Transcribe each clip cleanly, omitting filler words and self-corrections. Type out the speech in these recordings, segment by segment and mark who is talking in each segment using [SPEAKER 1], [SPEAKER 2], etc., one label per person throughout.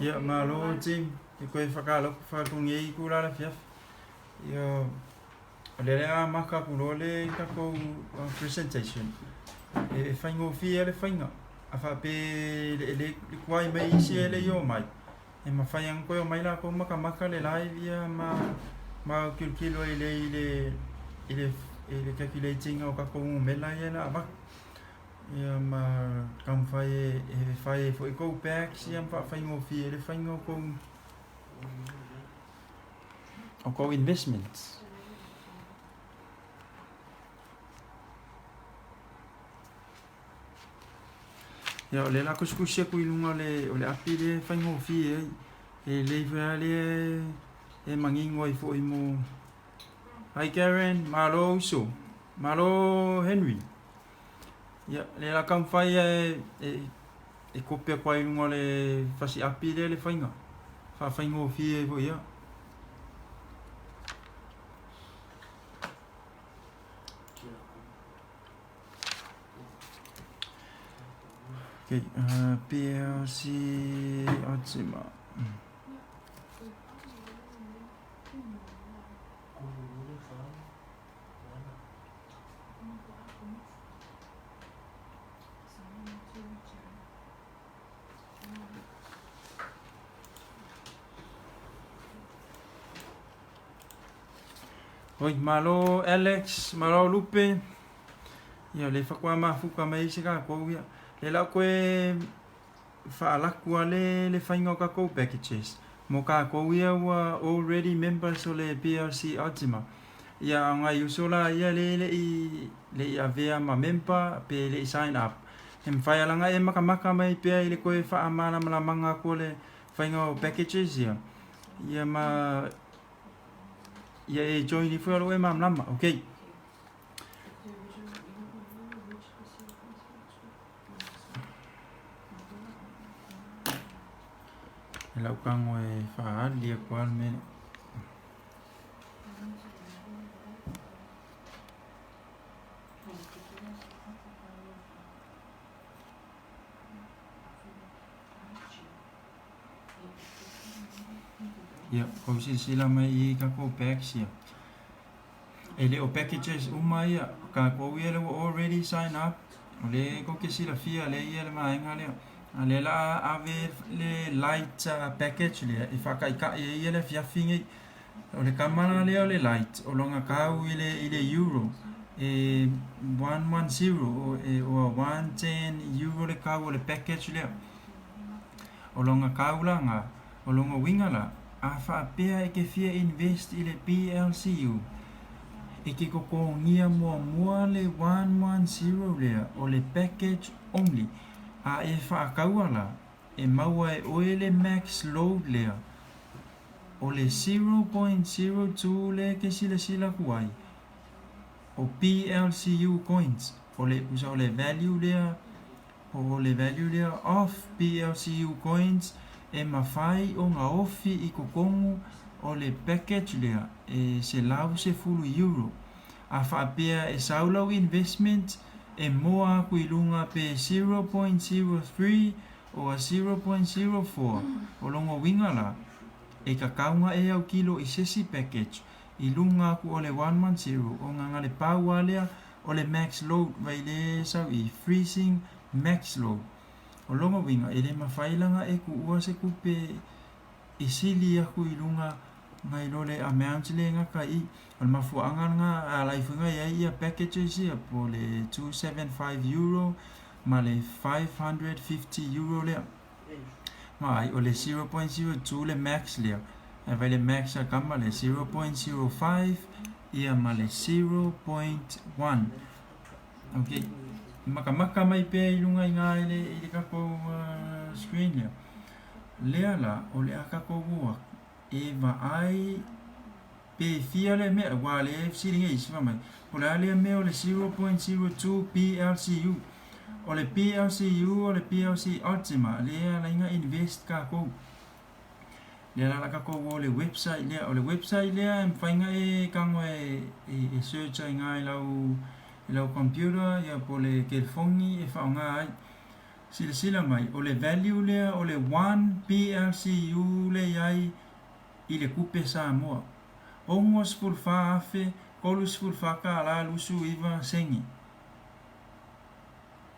[SPEAKER 1] Ia, malo team. E koe whakaloko whakakongei ku la afiafi. Ia, o lea le a maka aku loa le tatou presentation. E faigofie le faiga. A faapea e le kuai mai isi e le i o mai, e mafai ona toe omai latou makamaka le live ia ma ma tilotilo ai lelei i le calculate ina o tatou numera ia na avatu. Ia ma taumafai e fai ai foi tou packs ia ma faafaigofie ai le faiga o tou investments. Ia, o lea o le a tusitusi atu i luga o le api lea e faigofie ai. E lelei foi lava lea e manino ai foi mo. Hi Karen, malo uso. Malo Henry. Ia, lea o le a taumafai e kopi atu ai i luga o le fasi api lea le faiga. Faafaigofie ai foi ia. Okay, PLC Ultima. Oi, malo Alex, malo Lupe. Ia, le faatoa mafuta mai se tatou ia. Le la koe faalaku a le faiga o tatou packages. Mo tatou ia ua already members o le PLC Ultima. Ia, ngai uso la ia le i avea ma member pe le i sign up. E mafai alaga e makamaka mai pea i le koe faamalamalamaga atu o le faiga o packages ia. Ia ma ia e join ifo ia lou e malamalama. Okay. E lau tago e faaali aku lava le mea lea. Ia, kou silasila mai i tatou packs ia. E le o packages uma ia, tatou ia lea ua already sign up, o lea tou te silafia lea ia le vaega lea. A o lea o le a ave le light package lea e faataitai ai ia le afiafi nei. O le tama la lea o le light, o lona tau i le euro, e 110, e ua €110 le tau o le package lea. O lona tau la na, o lona uiga la, a faapea e te fia invest i le PLCU, e te totogia muamua le 110 lea o le package only. A e faataua la, e maua e oe le max load lea, o le 0.02 lea e te silasila atu ai, o PLCU coins, o le, tusa o le value lea, o le value lea of PLCU coins e mafai ona ofi i totonu o le package lea e €110. A faapea e sau lau investment e moa aku i luga pe 0.03 o a 0.04, o lona uiga la, e tatau ona e autilo i se isi package i luga aku o le 110 ona na le pau lava lea o le max load vai le sau i freezing max load. O lona uiga e le mafai lana e tuua se tupe. E sili aku i luga nai lo le amount lea e gata i i. O le mafuaaga lena e ala ai foi ona i ai ia packages ia po o le €275 ma le €550 lea. Vaai, o le 0.02 le max lea. Ae vaai le max a kama le 0.05 ia ma le 0.1. Ok, makamaka mai pea i luga i ina i le, i le tatou screen lea. Lea la, o le a tatou o atu e vaai pe fia lea mea, aua lea e fesiligia isi fai mai, po o le a lea mea o le 0.02 PLCU. O le PLCU o le PLC Ultima, lea e ala ai ona invest tatou. Lea la o le a tatou o i le website lea. O le website lea e mafai ona e tago e search ai i ina i lau, i lau computer ia po o le telefoni e faaaoga ai. Silasila mai, o le value lea o le one PLCU lea e i ai i le tupe Samoa, $64,034 29 sene.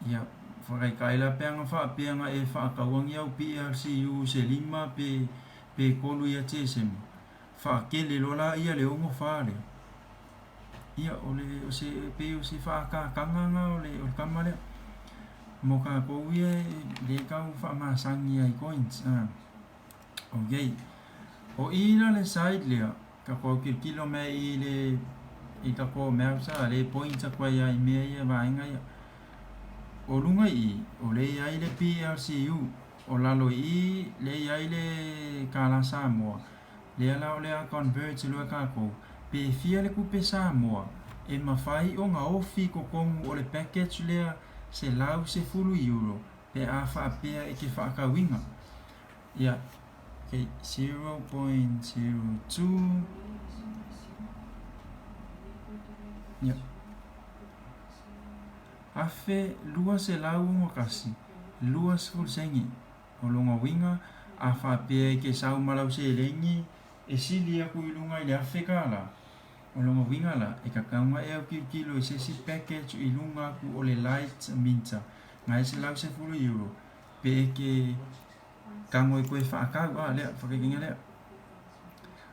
[SPEAKER 1] Ia, faataitai la pe ana faapea na e faataua ni au PLCU se lima pe pe tolu ia Tesema, faatele loa laia le 64 lea. Ia, o le, o se, pei o se faaataataga lena o le, o le tama lea. Mo tatou ia e le tau faamasani ai coins. A. Ok. O i la le side lea, tatou autilo mai i le i tatou mouse a le point atu ai lava i mea ia vaega ia. O luga i i, o lea e i ai le PLCU. O lalo i i, lea e i ai le kālā Samoa. Lea la o le a convert loa e tatou, pe fia le tupe Samoa e mafai ona ofi i totonu o le package lea €110 pe a faapea e te faatauina. Ia, ok, 0.02, ia, 1261, 20 sene. O lona uiga, a faapea e te sau ma lau seleni e sili aku i luga i le $1,000, o lona uiga la, e tatau ona e autilotilo i se isi package i luga atu o le Lite Minter, na e €110, pe e te tago e toe faatau. A, lea, faataitaiga lea.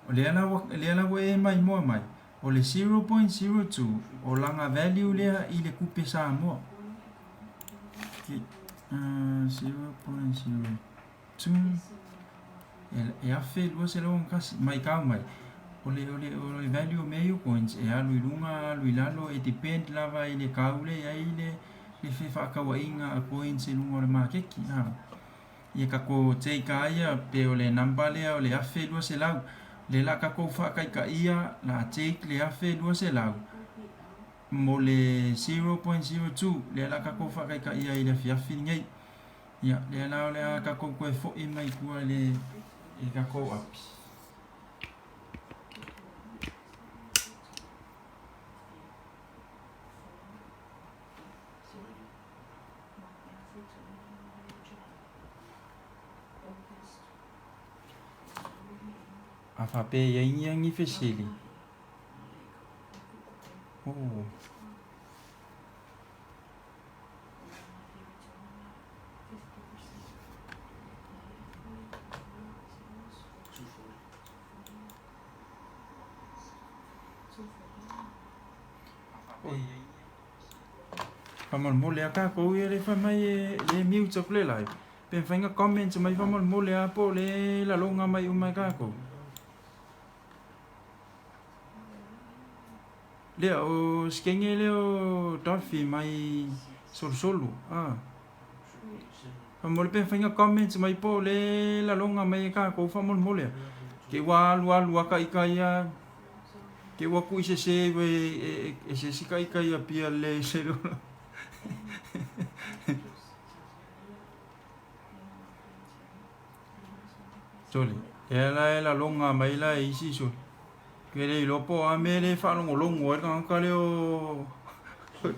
[SPEAKER 1] O lea la ua, lea la ua e maimoa mai, o le 0.02, o lana value lea i le tupe Samoa. 0.02 e 1261 matau mai o le, o le, o le value o mea ia o coins e alu i luga alu i lalo e depend lava i le tau lea e i ai le, le fefaatauaiga a coins i luga o le maketi a. Ia tatou take a ia pe o le number lea o le 1200 lea la tatou faataitaia la take le 1200 Mo le 0.02, lea la tatou faataitaia ai i le afiafi lenei. Ia, lea la o le a tatou toe foi mai tua i le, i le tatou api. A faapea i ai ni agi fesili. Oh. Faamolemole a tatou ia le fai mai e le mute atu le live. Pe mafai ona comment mai faamolemole a po o le laloga mai uma e tatou. Lea o sikenge lea o Duffy mai Solusolu a. Faamolemole pe mafai ona comments mai po o le laloga mai e tatou faamolemole a. Te ua alu alu a taita ia te ua tuuisese e se isi taita ia pia le cellular. Sole, lea la e laloga mai la e isi sole. Ke le iloa po o a mea le faalogologo ai le tagata lea o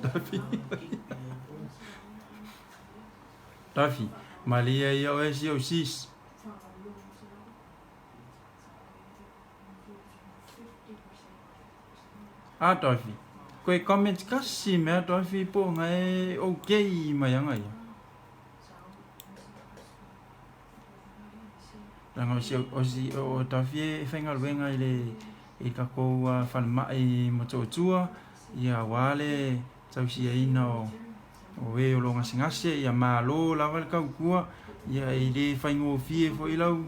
[SPEAKER 1] Tafi. Tafi, malie ia oe si au sis. A Tafi, koe comment kasi mea Tafi po o ngae okay mai anga ia. Leaga o si o si o Tafi e faigaluega i le i le tatou falemai i Motootua, ia aua le tausiaina o o e o lo o gasegase, ia malo lava le tautua, ia e le faigofie foi lau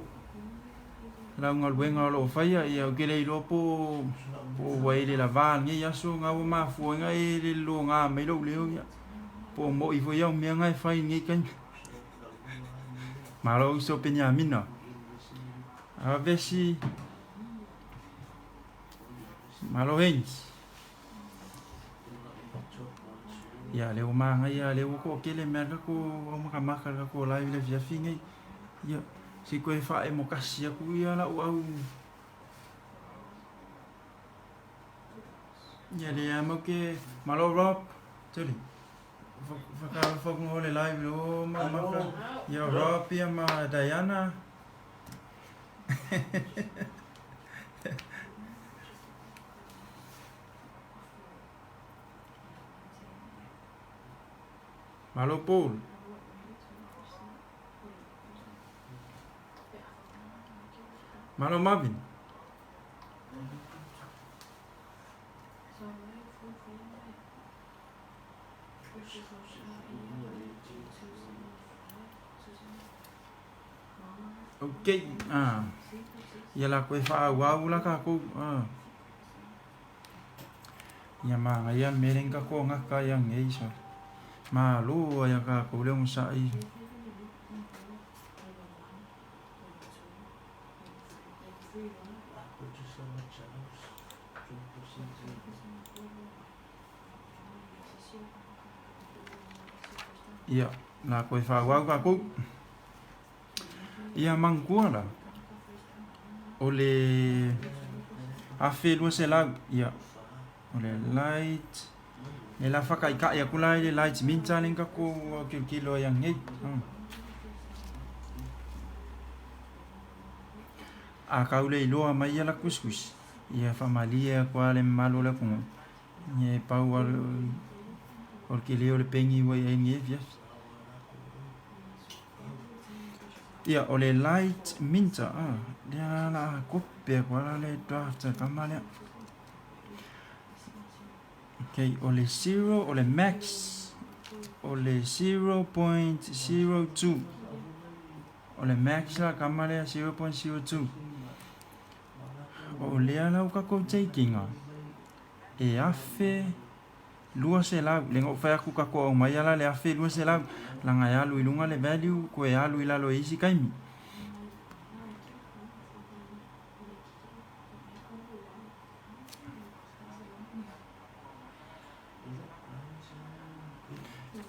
[SPEAKER 1] lau galuega o lo o faia, ia ou te le iloa po po ua e le lava i lenei aso na ua mafua ai ona e le loga mai lou leo, ia po o mo'i foi au mea na e fai i lenei taimi. Malo uso Peniamina. Avesi Malo Haynes. Ia lea ua manaia lea ua toatele mai le tatou au makamaka i le tatou live i le afiafi nei. Ia se i toe faaemo tasi atu ia lau au Ia lea lava matou te Malo Rob Tuli. Faatalofa atu mo le live lo makamaka. Ia Rob ia ma Diana. Malo Paul. Malo Marvin. Ok, ah. Ia la koe faaauau la tatou. Ah. Ia manaia le mea lea na tatou gata ai ananei sole. Malo ai a tatou le onosai. Ia, la koe faaauau tatou. Ia manatua la, o le 1200, ia, o le light, e la whakaikai aku la i le light minta le ka ko kilokilo ai anei. A kau le iloa mai ia la kuskus, ia whamalie aku a le mamalu o le atunuu, ia e pau a o le tele o le peni ua i ai lenei afiafi. Ia, o le light minta, a, lea la la a kope aku a la le draft a tama lea. Okay, o le 0, o le max, o le 0.02. O le max la kama lea 0.02. O lea la ua tatou take ina e 1200. Le na ou fai atu tatou aumaia la le 1200 leaga e alu i luga le value toe alu i lalo e isi taimi.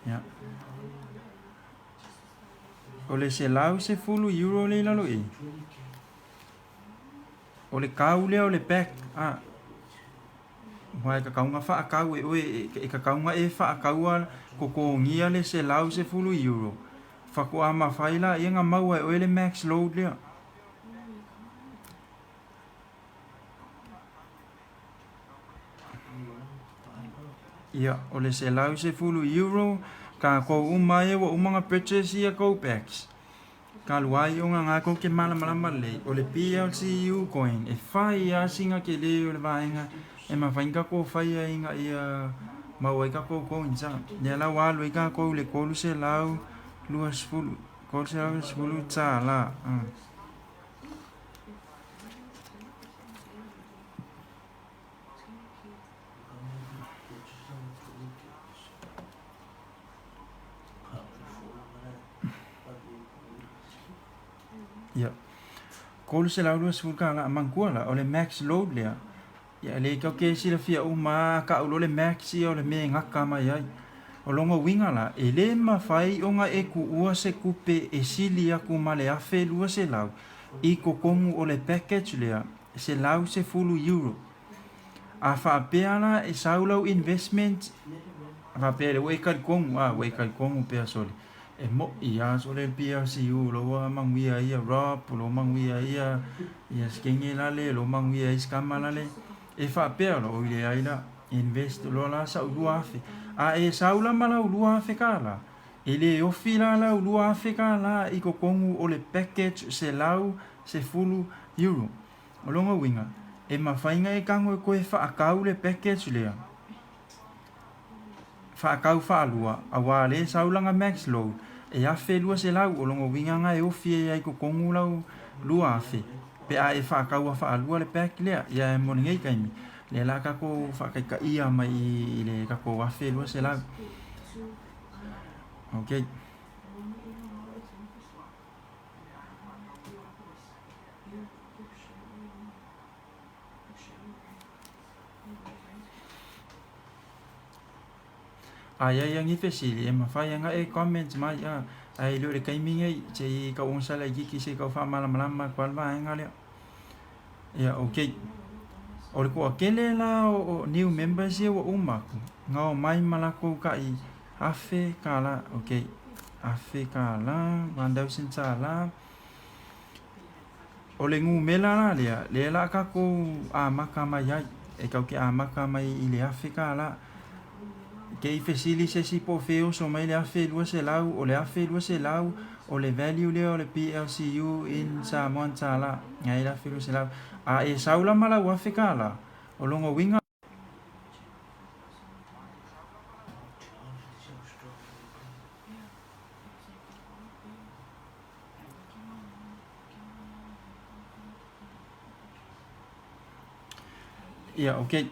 [SPEAKER 1] Ia. O le 110 euro lea i lalo i. O le kau lea o le back a. Aua e tatau ona faatau e oe, e tatau ona e faataua totogia le 110 euro, faatoa mafai laia ona maua e oe le max load lea. Ia, o le 110 euro, tatou uma ia ua uma ona purchase ia go bags. Talu ai ona na tou te malamalama lelei, o le PLCU coin e fai lava sina tele o le vaega e mafai ona tatou faia ina ia maua ai tatou coins a. Lea la ua alu ai tatou i le 320, 320 tala. Ia. 320 tala manatua la, o le max load lea. Ia e le tau ke silafia uma a kau loa le max ia o le mea e gata mai ai. O lona uiga la, e le mafai ona e tuua se tupe e sili atu ma le 1200 i totonu o le package lea, 110 euro. A faapea la e sau lau investment, faapea lea ua e talitonu, a ua e talitonu pea sole, e mo'i lava sole le PLCU lo ua manuia ai ia Rob, lo ua manuia ai ia, ia Skenge lale, lo ua manuia ai Skama lale, e faapea loa, oi leai la, invest loa la sau 2000. A e sau la ma lau 2000 tala, e le ofi la lau 2000 tala i totonu o le package 110. 10 euro. O lona uiga, e mafai ona e tago e toe faatau le package lea, faatau faalua, aua o lea e sau lana max load e 1200. O lona uiga na e ofi ai lava i totonu lau 2000 pe a e faataua faalua le pack lea. Ia mo lenei taimi, lea o le a tatou faataitaia mai i le tatou 1200. Ok. A i ai ni fesili, e mafai ona e comment mai, a, ae le o le taimi nei, se i tau onosai laitiiti se i tau faamalamalama atu lava le vaega lea. Ia, ok. O le toatele la o new members ia ua uma atu, na omai ma latou tai $1000, ok, $1000, $1000. O le numera la lea, lea o le a tatou amata mai ai, e tatou te amata mai i le $1000. Te i fesili se isi po o fea e oso mai le 1200, o le 1200 o le value lea o le PLCU in Samoan tala, na e le 1200. A e sau la ma lau $1000, o lona uiga, Ia, ok.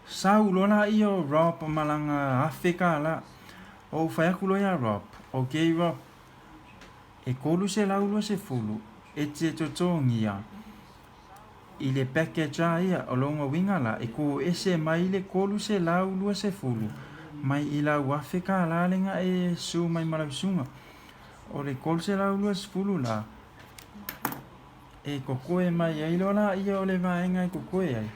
[SPEAKER 1] Sau loa laia o Rob ma lana $1000. Ou fai atu loa ia Rob, Ok Rob, e 320 e te totogia i le package a ia. O lona uiga la, e kū ese mai le 320 mai i lau $1000 lena e su mai ma lau susuga. O le 320 la, e kokoe mai ai loa laia o le vaega e kokoe ai.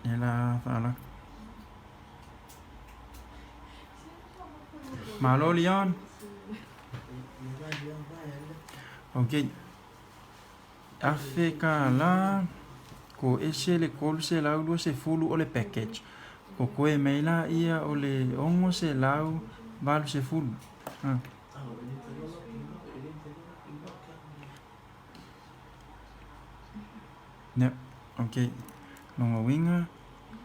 [SPEAKER 1] E la faalaka. Malo Leon. Ok. $1000 ko ese le 320 o le package. Kokoe mai laia o le 680. Ha. Yep, ok. Lona uiga,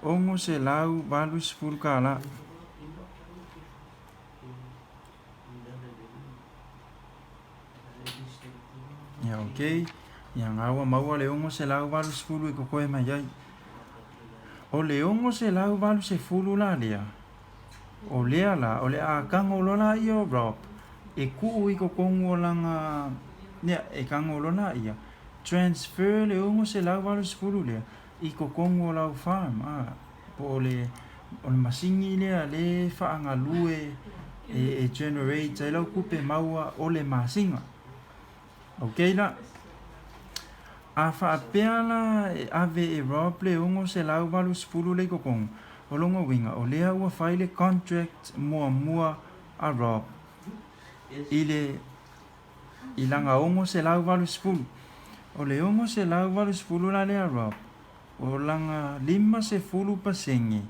[SPEAKER 1] $680. Ia, ok. Ia, na ua maua le 680 i kokoe mai ai. O le 680 la lea, o lea la, o le a tago loa laia o Rob e tuu i totonu o lana, ia, e tago loa laia, transfer le 680 lea i totonu o lau farm, a, po o le, o le masini lea lea e faagalue e generate ai lau tupe maua o le masina. Ok la. A faapea la e ave e Rob le 680 lea i totonu, o lona uiga o lea ua fai le contract muamua a Rob i le i lana 680. O le 680 la lea a Rob, o lana 50%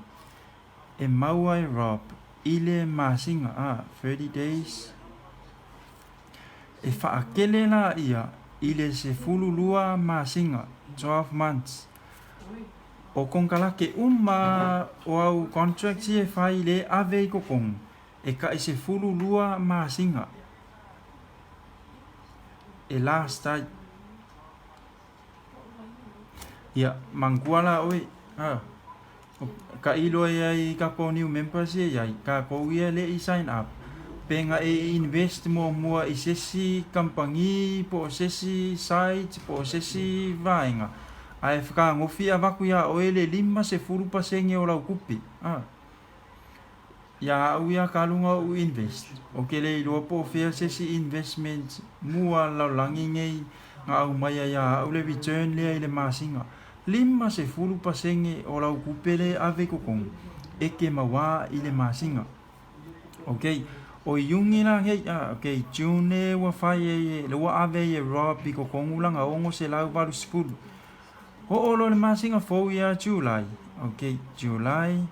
[SPEAKER 1] e maua e Rob i le masina, a, 30 days. E faakele la ia i le 12 masina, 12 months. O konekarake uma o au contracts ia e fai le ave i totonu, e tai 12 masina e last ai. Ia, manatua la oe, a, tailo ai ai i tatou new members ia i ai, tatou ia e le i sign up, pe na e invest muamua i se isi kamupani po o se isi site po o se isi vaega, ae fetagofi avatu ia oe le 50% o lau tupe, a. Ia au ia talu na ou invest, ou te le iloa po o fea se isi investment mua a le lalolagi nei na aumaia ia au le return lea i le masina. 50% o lau tupe lea e ave i totonu, e te mauā i le masina. Ok, o Iuni la nei, a, ok, June ua fai ai e, lea ua ave ai e Rob i totonu lana 680. Oo loa i le masina fou ia July, ok, July,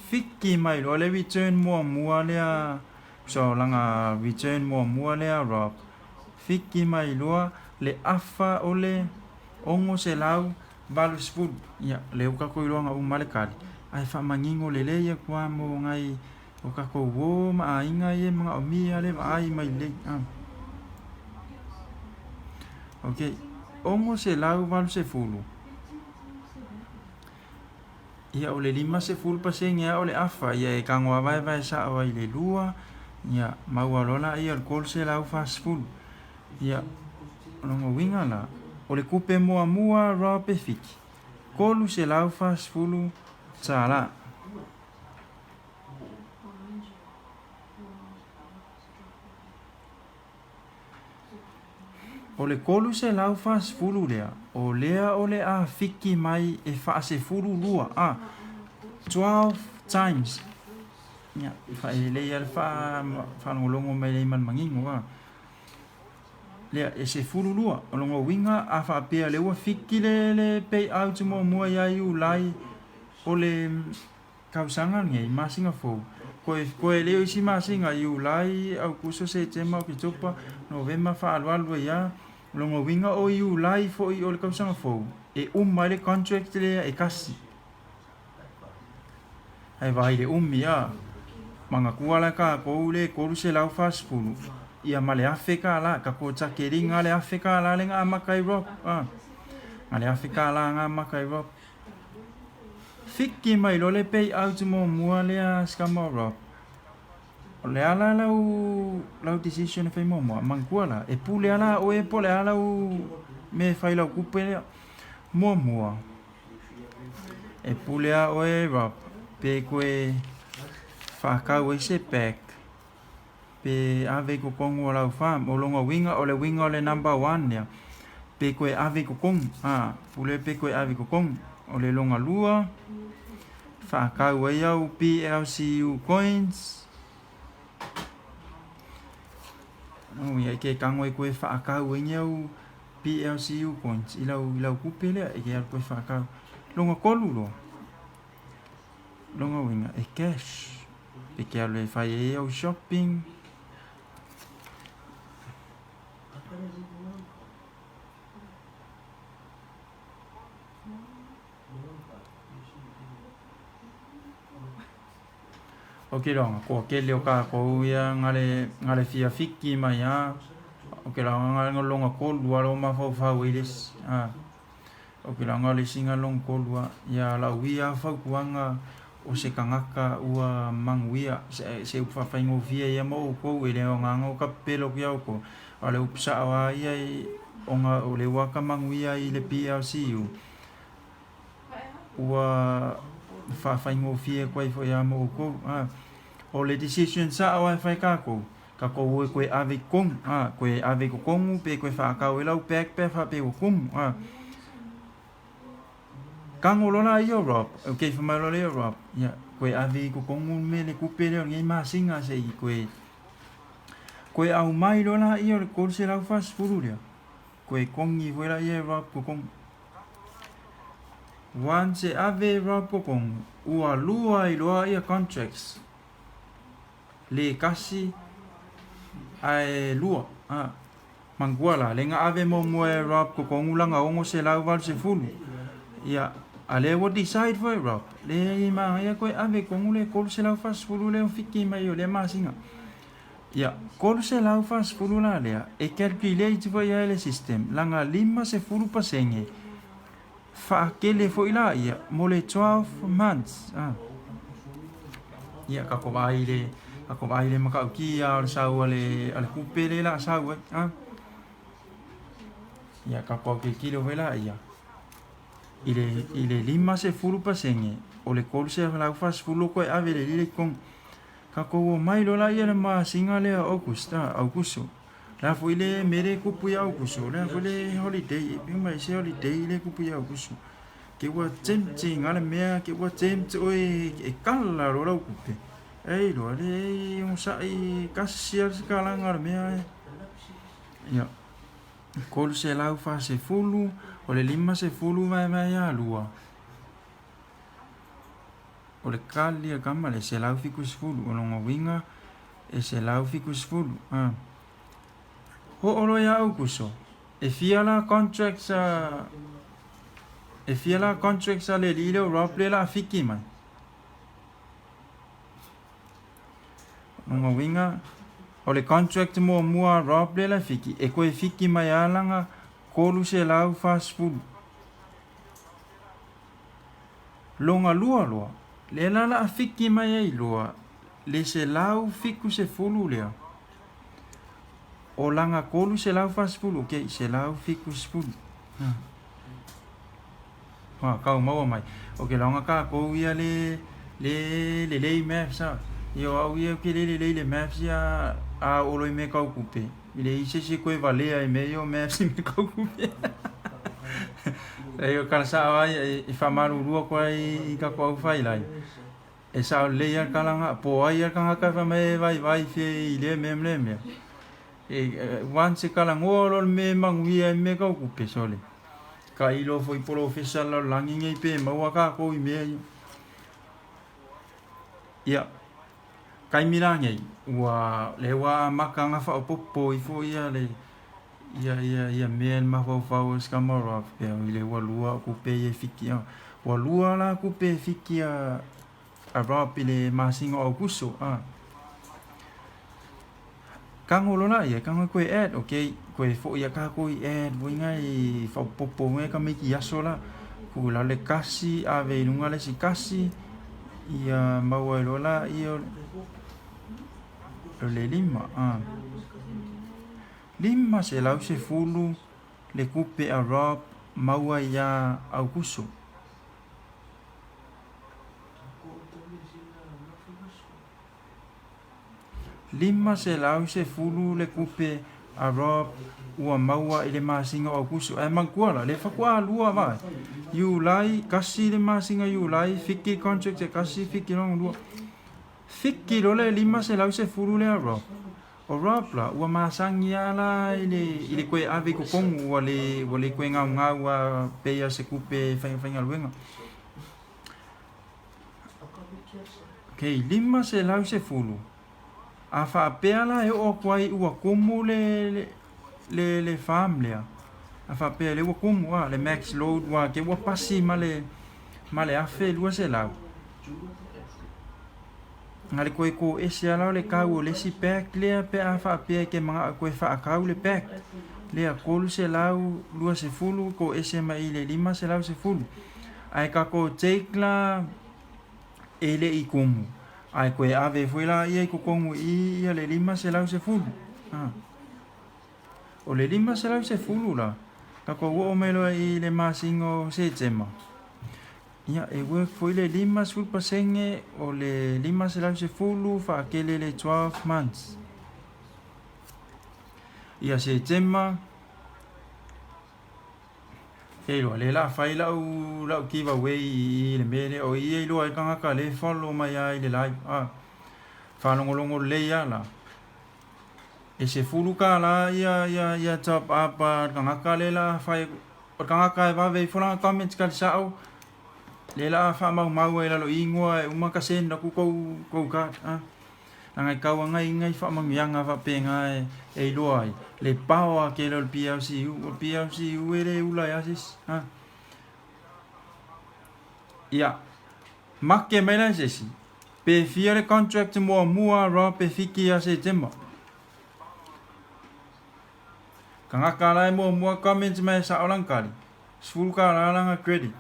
[SPEAKER 1] Fiki mai loa le return muamua lea so lana return muamua lea Rob. Fiki mai loa le afa o le 680. Ia, lea ua tatou iloaga uma le tali, ae faamanino lelei atu lava mo nai o tatou uo ma aiga ia e manaomia le vaai mai lelei. Ok, 680. Ia, o le 50% lava o le afa, ia e tago lava vaevae sao ai i le lua, ia maua loa laia o le 340. Ia, o lona uiga la, o le tupe muamua Rob e fiki, $340. O le 340 lea, o lea o le a fiki mai e faasefulu lua, a, 12 times. Ia, faalelei lava le faalogologo mai lelei ma le manino, a. Lea, e 12. O lona uiga, a faapea o lea ua fiki le, le payout muamua ia Iulai o le tausaga lenei, masina fou, koe, koe lea o isi masina, Iulai, Aokuso, Setema, Oketopa, Novema, faaalualu ai lava. O lona uiga o Iulai foi o le tausaga fou, e uma ai le contract lea e tasi. Ae vaai i le umi a. Manatua la tatou le 340 ia ma le $1,000. Tatou takeliga le $1,000 lea na amata ai Rob. A. Na le $1,000 na amata ai Rob. Fiki mai loa le payout muamua lea a si tama o Rob. O le a la lau, lau decision e fai muamua? Manatua la, e pule lava la oe po o le a lau mea e fai i lau tupe lea. Muamua, e pule lava oe Rob pe toe faatau ai se bag pe ave i totonu o lau farm. O lona uiga, o le uiga o le number one lea, pe toe ave i totonu, a, pule pe toe ave i totonu. O le lona lua, faatau ai au PLCU coins. Oh, ia ke tago e koe faatau ai ni au PLCU coins i lau, i lau kupe lea, e ke alu koe faatau. Lona tolu loa, lona uiga e cash, e ke alu e fai ai au shopping. O ke loaga koa kele o kākou ia nga le, nga le fia fiki mai a. O ke loaga nga longa kolu a lo mafaufau ai le isi. A. O ke loaga o le isi nga long kolu a. Ia lau ia fautuaga o se tagata ua manuia se, se upu faafaigofie ia mo outou e le aogaga o kapepelo atu ia outou. A o le upu sao lava ia ona o le ua ka manuia i le PLCU ua faafaigofie atu ai foi lava mo outou. A. O le decision sao lava e fai tatou, tatou o e toe ave i totonu, a, toe ave i totonu pe toe faatau ai lau bag pe a faapea ua tumu, a. Tago loa laia o Rob, okay, fai mai loa lea o Rob, ia, toe ave i totonu me le tupe lea o lenei masina se i toe, toe aumai loa laia o le 340 lea, toe togi foi laia e Rob totonu. Once e ave e Rob totonu, ua lua ai loa ia contracts, le tasi ae lua, a. Manatua la, le na ave muamua e Rob totonu lana 680, ia, a lea ua decide foi e Rob, leai manaia toe ave totonu le 340 lea o fiki mai o lea masina. Ia, 340 la lea, e calculate foi ai le system, lana 50% faakele foi laia mo le 12 months. A. Ia, tatou vaai i le, tatou vaai i le matautia o le sau a le, a le tupe lea o le a sau ai. A. Ia, tatou autitilo foi laia i le, i le 50% o le 340 o toe ave i le lile i totonu. Tatou omai loa laia i le masina lea o August, a, Aukuso. O le a foi le mea lea e tupu ia Aukuso? O le a foi le holiday? E pei mai se holiday lea e tupu ia Aukuso. Ke ua tempting lava le mea, ke ua tempt oe e kala loa lau tupe. Ei loa, leai, onosai tasi lava se kalaga o le mea e. Ia, 340, o le 50 vaevae ia lua. O le kali a kama le 170, o lona uiga e 170, a. Oo loa ia Aukuso, e fia la contracts a e fia la contracts a le alii lea o Rob lea o le a fiki mai. O lona uiga, o le contract muamua a Rob lea la e fiki, e toe fiki mai lava lana 340. Lona lua loa, lea la o le a fiki mai ai loa le 170 lea, o lana 340, ok, 170. Ha, kau maua mai. Ok, laga tatou ia le le lelei maths a. Ia o au ia ou te le lelei i le maths ia a oo loa i mea tau tupe, e leai se isi e toe valea i mea ia o maths i mea tau tupe. Leai o tala sao lava ia, e faamalulu atu ai i tatou aufailae, e sao lelei lava le tala lena, po o ai lava le tagata e fai mai e vaivai fea i lea mea ma lea mea, once e talanoa loa le mea e manuia ai mea tau tupe, sole, tailo foi polofesa le lalolagi nei pe maua tatou i mea ia. Ia, taimi la nei, ua lea ua amata ona faaopoopo ifo ia le ia ia ia mea i le mafaufau o si tama o faapea oi lea ua lua au tupe ia e fiki a. Ua lua la tupe e fiki a a Rob i le masina o Aukuso a. Tago loa laia, tago e toe add, ok, toe foi lava tatou i add foi na i faaopoopo foi na tamaiti i aso la. Tuu i lalo le tasi, ave i luga le isi tasi, ia maua ai loa laia o le lima. A. 510 le tupe a Rob maua ia Aukuso. 510 le tupe a Rob ua maua i le masina o Aukuso. Ae manatua la, lea faatoa lua vaai. Iulai, tasi le masina Iulai, fiki le contract e tasi, fiki lona lua. Fiki loa le 510 lea a Rob. O Rob la, ua masani lava la i le, i le toe ave i totonu, ua le, ua le toe gaugau lava pei lava o se tupe faifaigaluega. Ok, 510. A faapea la e oo atu ai ua tumu le, le, le, le farm lea, a faapea lea ua tumu a, le max load ua te ua pasi ma le, ma le 1200. Na le toe toese lava la o le tau o le isi bag lea pe a faapea e te manao e toe faatau le bag lea 320 toese mai i le 510. Ae tatou take la e le i tumu ae toe ave foi laia i totonu i i ia le 510. A. O le 510 la, tatou oo mai loa i le masina o Setema, ia e work foi le 50% o le 510 faatele le 12 months. Ia Setema, e iloa, lea o le a fai lau, lau giveaway i i le mea lea, o i e iloa ai le tagata lea e follow mai lava i le live. A, faalogologo lelei lava la. E $10 ia ia ia top up a le tagata lea la fai o le tagata e vave ifo lana comments ka le sao lea la faamaumau ai lalo i igoa e uma ka send aku kou kou card a langa e kau anga inga i faamanuiaga faapena e e iloa ai le power tele o le PLCU o le PLCU e le ula ai a se isi a ia make mai la se isi Pe fia le contract muamua a Rob e fiki ia Setema? Tagata la e muamua comments mai e sao lana tali, $10 lana credit.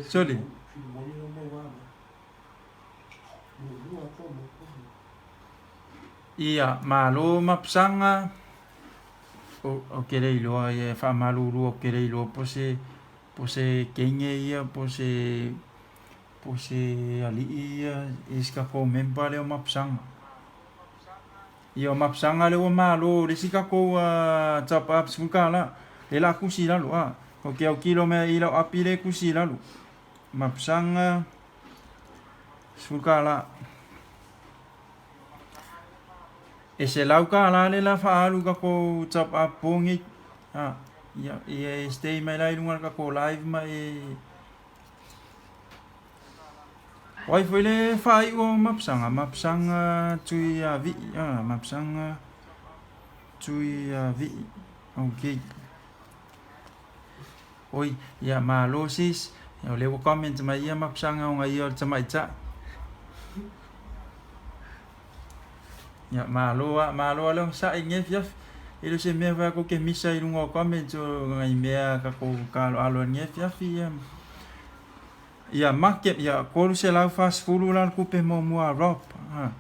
[SPEAKER 1] Sole. Ia, malo Mapsaga, ou te le iloa ia e faamalulu ou te le iloa po se po se kenge ia po se po se alii ia i si tatou member lea o Mapsaga. Ia o Mapsaga lea ua malo i le isi tatou top up $10 lea la tusi i lalo a. Ou te autilo mai i lau api lea e tusi i lalo. Mapsaga $10. E $100 le la faaalu i takou top up po nei. A, ia, ia e stay mai la i luga o le takou live ma e... O ai foi le faaiu o Mapsaga? Mapsaga Tuiavii. A, Mapsaga Tuiavii. Ok. Oi, ia malo sis. O lea ua comment mai ia Mapsaga ona ia o le tamaitai. Ia malo a, malo a le onosai i lenei afiafi. E le o se mea foi a kou ke misa i luga o comments o nai mea tatou aloalo ai i lenei afiafi ia. Ia make, ia 340 la le tupe muamua a Rob. Ha.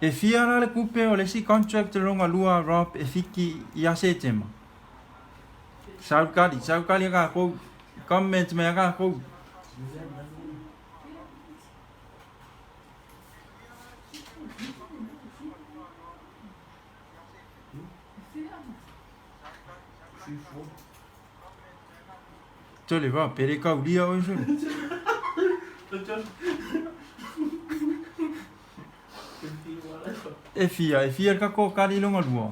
[SPEAKER 1] E fia la le tupe o le isi contract lona lua a Rob e fiki ia Setema? Saukali, saukali a tatou. Comment mai a tatou. Tole va, pere kaulia oe sole. E fia, e fia le kako kali longa lua.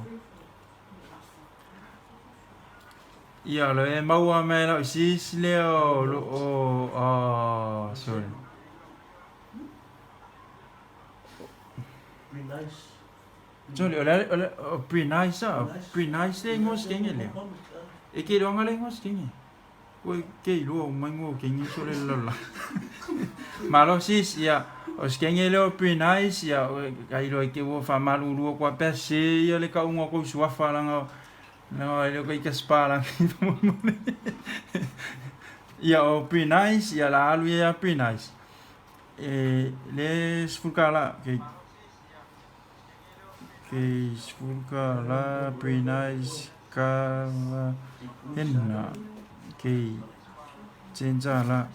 [SPEAKER 1] Ia, lo e maua mai lau sis lea o lo o, oh, sorry. Sole, o le, o le, o pre-nice a, pre-nice le ingoa sikenge lea. E ke iloaga le ingoa sikenge. Ua ke iloa uma ingoa o kenge sole le lalolagi. Malo sis, ia, o sikenge lea o pre-nice, ia, ka iloa i te ua faamalulu atu lava pe a sese ia le tauga o kou suafa leaga leaga e le o ita sipalagi faamolemole. Ia, o pre-nice, ia, o le a alu ia ia pre-nice. E le $10, okay. Kei $10 pre-nice kava hena kei chenja la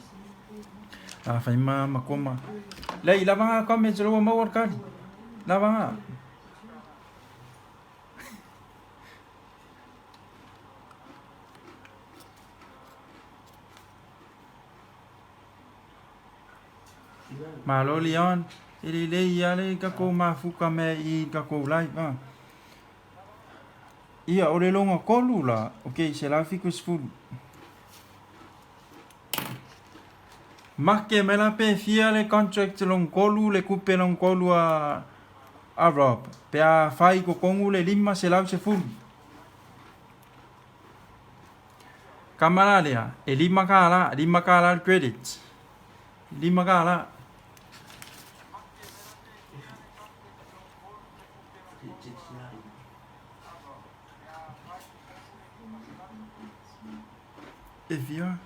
[SPEAKER 1] a fai ma makoma. Lei lava nga comments lo maua le kali. Lava nga. Malo Leon, e lelei lava le tatou mafuta mea i tatou live a. Ia, o le lona tolu la, ok, 170. Make mai la pe fia le contract lona tolu, le tupe lona tolu a, a Rob, pe a fai i totonu le 510. Kama la lea, e $5, $5 le credit. $5. E fia?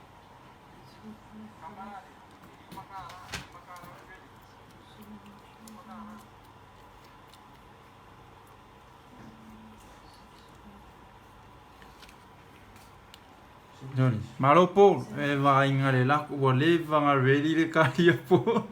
[SPEAKER 1] Sorry. Malo Paul, e vaaiga le lako, ua leva ona ready le kali a Paul.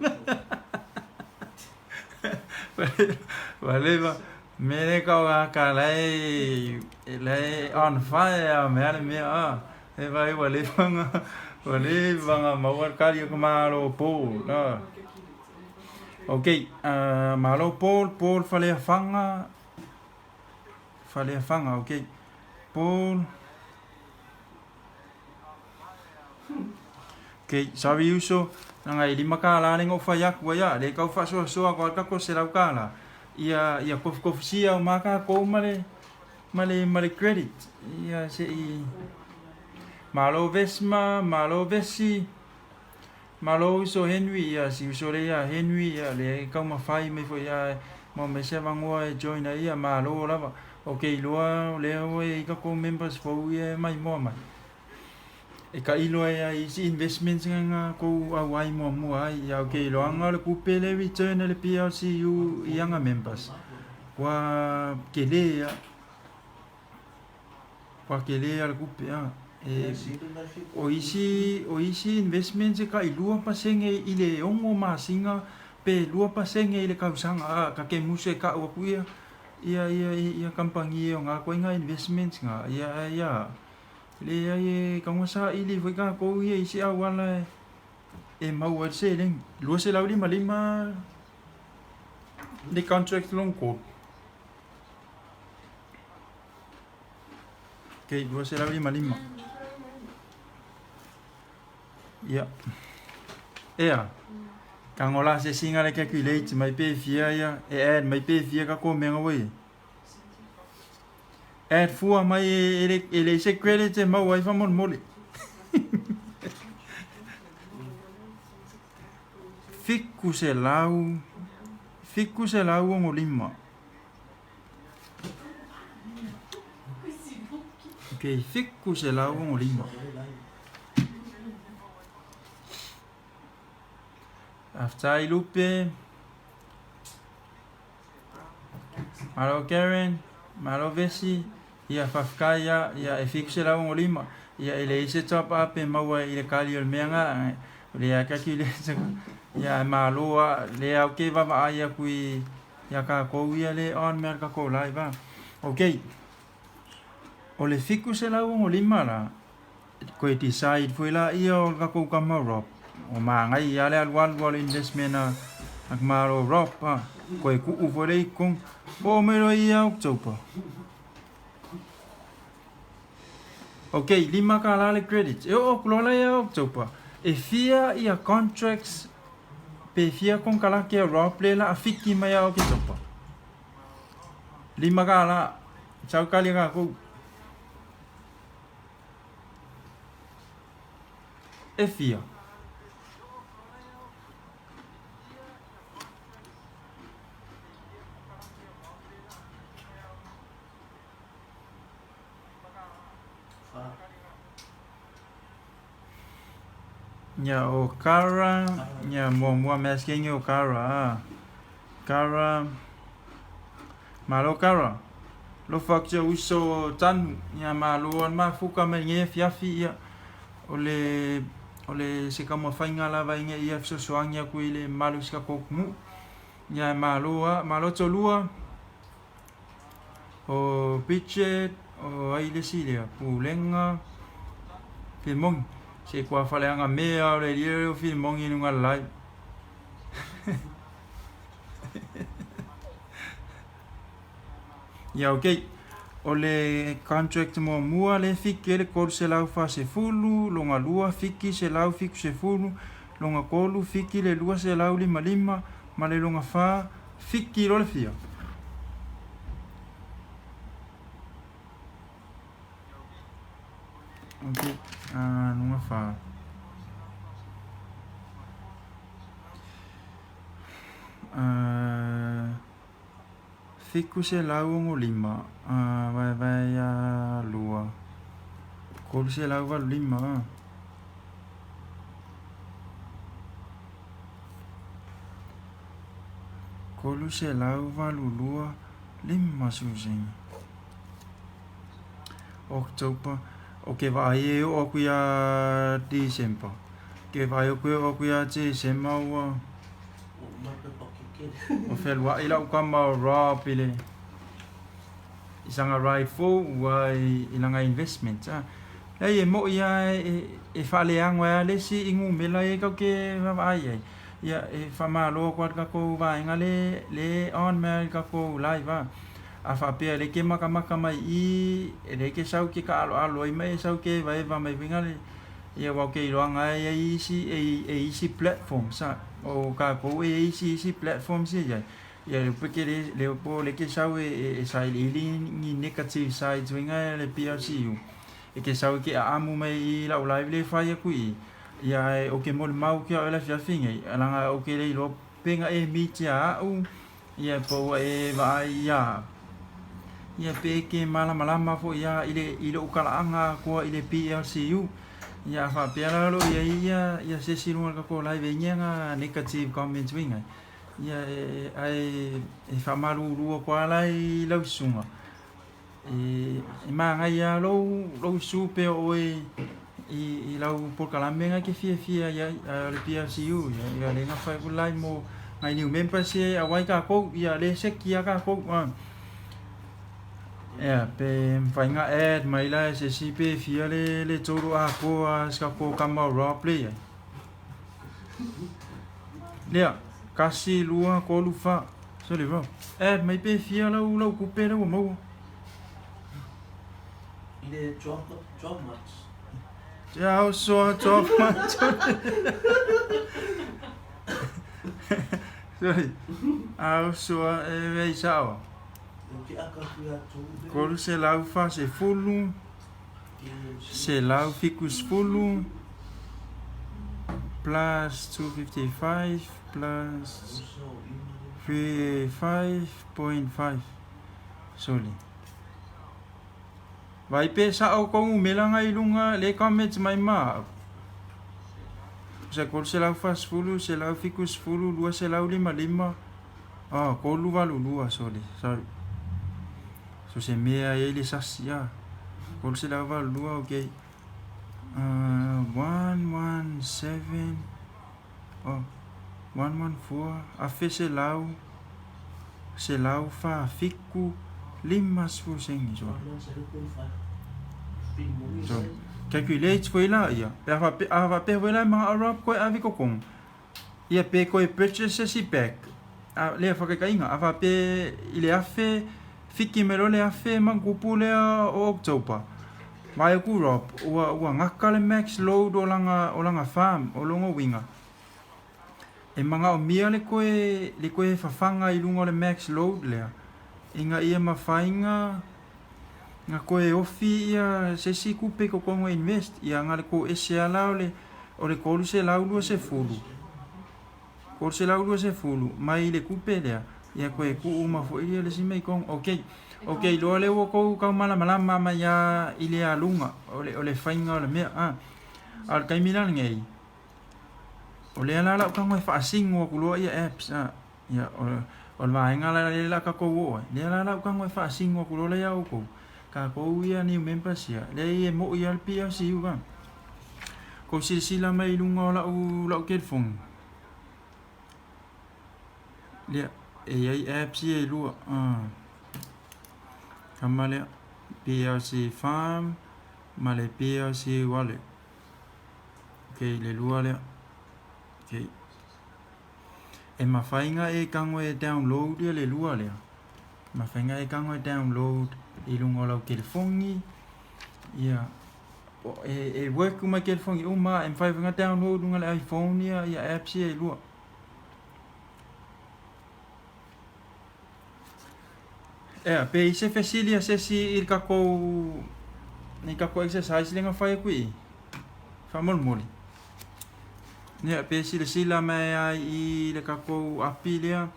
[SPEAKER 1] Ua leva, me le kau a ka lae, lae on fire a mea le mea a. E vai ua leva ona, ua leva ona maua le kali a ka malo Paul. A. Ok, malo Paul, Paul Faleafaga, Faleafaga, ok. Paul. Ok, sorry uso, leaga e $5 le na ou fai atu ai a, le tau faasoasoa atu ai tatou $100. Ia, ia kofukofusia uma lava tatou ma le, ma le, ma le credit. Ia se i malo Vesma, malo Vesi, malo uso Henry, ia si uso lea ia Henry, ia le taumafai mai foi ia maua mai se avanoa e join ai, ia malo lava. Ok, iloa o lea ua i ai tatou members fou ia e maimoa mai. E tailo ai lava i isi investments nga na kou auai muamua ai. Ia ok, iloaga o le tupe le return a le PLCU i ana members, ua tele ia. Ua tele ia le tupe a. E, o isi, o isi investments e tai 2% i le 6 masina pe 2% i le tausaga a, ta te musu e tau atu ia, ia, ia, ia kamupani e ona atu ai nga investments nga, ia, ia, leai e tago saili foi tatou ia i isi auala e maua ai le seleni. 255 le contract lona tolu. Ok, 255. Ia. Ea. Ka ngola se singa le calculate mai pe fia ia e add mai pe fia ka ko menga wei. Add fua mai e le e le se credit e mau ai fa mole mole. 700 765. Ok, 765. Faafetai Lupe. Malo Karen, malo Vesi. Ia faafetai ia, ia e 765. Ia e leai se top up e maua i le kali o le mea nga. O le a calculate. Ia e malo a le au ke vaavaai aku i ia kākou ia le on mea kākou live a. Ok. O le 765 la, koe decide foi la ia o le kākou kama Rob. O māngai ia le alualu o le investment a a malo Rob a. Koe kuu foi le ikong. Po o mai loa ia October. Ok, $5 le credit. E oo aku loa la ia October. E fia ia contracts pe fia konekarake a Rob le la a fiki mai ia Oketopa. $5. Sau kali a kākou. E fia. Ia o Kara, ia muamua mea skengi o Kara. Kara, malo Kara. Lofa atu ia uso o Tanu, ia malo al mafuka mai lenei afiafi, ia o le o le se taumafaiga lava ina ia fesoasoani atu i le mamalu o si tatou atunuu. Ia malo lava, malo Tolua. O Bridget, o ai le isi lea, Pulega, Filemoni. Se kua faleaga mea o le alii lea o Filemoni i luga o le live. Ia ok. O le contract muamua lea e fiki ai le 340, lona lua fiki 170, lona tolu fiki le 255, ma le lona fa fiki loa le fia. Ok, lona fa. 765, vaevae ia lua, 385. 382, 50 sene. October, o ke vaai e oo aku iā December. Ke vaai aku e oo aku iā Tesema ua ua fealuai lau kama o Rob i le i sana ride fou ua i lana investment. Leai e moʻi lava e faaleago ai lava le isi i numera ia tatou te vaavaai i ai. Ia e faamalo atu lava i le tatou vaega lea e on mai lava i le tatou live a. A faapea e le te matamata mai i i, e le te sau e te taaaloalo ai ma e sau e te evaeva mai foi nale, ia aua ou te iloaga e i ai isi, e i isi platforms a, o tatou e i ai isi isi platforms ia e i ai, ia le upu e te le, le upu o le te sau e sailiili ni negative sides foi na le PLCU, e te sau e te aamu mai i lau live lea e fai atu i i, ia ae ou te molimau atu ia oe i le afiafi nei, leaga ou te le iloa pe na e meet ia au, Ia po ua e vaai ia ia pe e ke malamalama foi ia i le i lou talaaga atoa i le PLCU. Ia a faapea la o lo o i ai ia ia se isi i luga o le tatou live e i ai ni ana negative comments uiga ia e ae e faamalulu atu lava la i lau susuga e e manaia lava lou lou susu pea o oe i i lau polokalame lena e te fiafia i ai ae o le PLCU ia ia lea na fai atu le live mo nai new members ia e auai tatou ia lea e seki lava tatou a. Ia pe mafai ona add mai la e se isi pe fia le le total atoa a si tatou tama o Rob lea i ai. Lea, 1, 2, 3, 4. Sorry Rob. Add mai pe fia lau lau tupe lea ua maua.
[SPEAKER 2] I le 12 months.
[SPEAKER 1] Ia uso 12 months. Sorry. A uso e vei sao. 340, 170 plus 255 plus 35.5. Sorry. Vai pe sao kou melaga i luga le comments mai ma au. Tusa 340, 170, 255, oh, 382, sorry, sorry. So se mea e ai le sasi, ah. 382, okay. 117, oh, 114, 1100, 147, 50 sene. So, so calculate foi la ia. Pe a faapea foi la e magao Rob koe ave kokoga. Ia pe koe purchase se isi bag. A lea faakaikaiga a faapea i le 1000 fiki mai loa le 1000 magupu lea o October. Vaai aku Rob ua ua gaka le max load o lana o lana farm o lona uiga. E magaomia le koe le koe fafaga i luga o le max load lea ina ia mafai na na koe ofi ia se isi tupe i totonu e invest ia na le tou ese lava la o le o le 320, 320 mai le tupe lea ia koe tuu uma foi ia le isi mea i totonu. Okay, okay iloa lea ua tou taumalamalama mai lava i le aluga o le o le faiga o le mea a. A o le taimi la lenei, o lea la o le a ou tago e faasino atu loa ia apps a. Ia, o, o le vaega la lea la tatou oo ai, lea la la ou tago e faasino atu loa la ia outou, tatou ia new members ia, leai e moi lava le PLCU va. Kou silasila mai i luga o lau, lau telefoni, lea, e i ai apps ia e lua, tama lea, PLC Farm ma le PLC Wallet. Okay, le lua lea. Okay. E mafai na e tago e download ia le lua lea. Mafai na e tago e download i luga o lau telefoni. Ia, e, e work uma i telefoni uma, e mafai foi na download luga le iPhone ia, ia apps ia e lua. Ea, pe i se fesili a se isi i le tatou, i tatou exercise lea na fai atu i i? Faamolemole. Ia, pe silasila mai lava i le tatou api lea,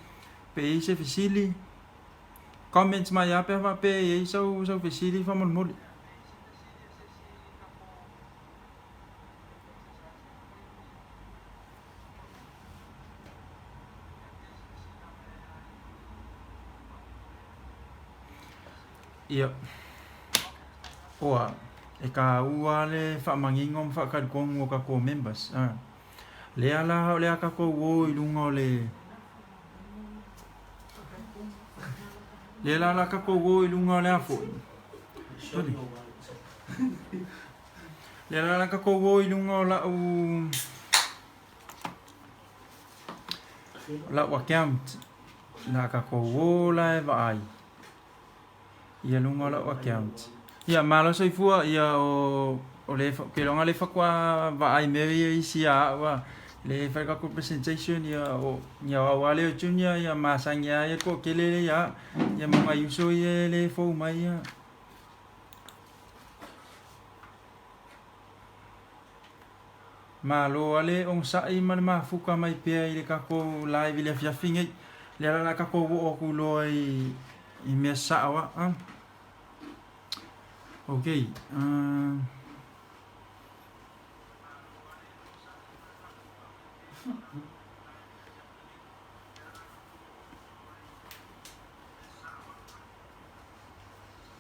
[SPEAKER 1] pe i ai se fesili, comments mai lava pe a faapea e i ai sau, sau fesili faamolemole. Ia, oa, e kāua le faamanino ma faatalitonu o tatou members. A. Lea la o le a tatou o i luga o le Lea la o le a tatou o i luga o le a foi. Lea la o le a tatou o i luga o lau lau account. La a tatou o la e vaai ia luga o lau account. Ia malo soifua ia o o le ou te iloa na o le faatoa vaai mea ia isi ia au a le fai tatou presentation ia o ia o au lava lea o Junior ia masani lava ia le toatele lea ia au ia ma nai uso ia e le fou mai ia. Malo lava le onosai ma le mafuta mai pea i le tatou live i le afiafi nei. Lea la o le a tatou oo atu loa i, i mea sao a. Ah. Ok.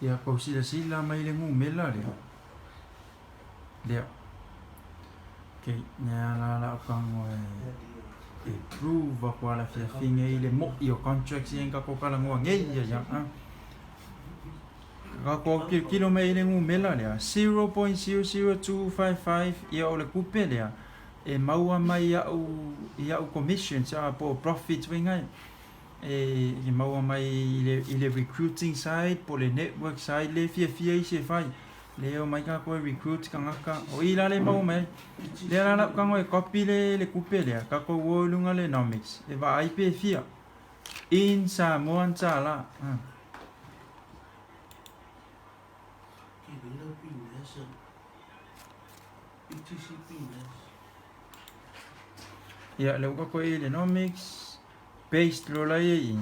[SPEAKER 1] Ia kou silasila mai le numera lea. Lea. Okay, lea la la o tago e prove aku ala fiafiga i le mo'i o contracts ia ka ko talanoa nei ia ia. Ah. Ka ko kilokilo mai i le numera lea 0.00255 ia o le tupe lea e maua mai ia'u ia'u commissions a po o profits foi nai e maua mai i le, i le recruiting side po o le network side lea e fiafia isi e fai. Lea omai takou e recruit tagata, o i la lea e maua mai ai. Lea la lau tago e copy le le tupe lea, tatou o i luga le nomics e vaai pe fia in Samoan tala. Ia, lea ua tatou i le nomics, paste loa la ia i i.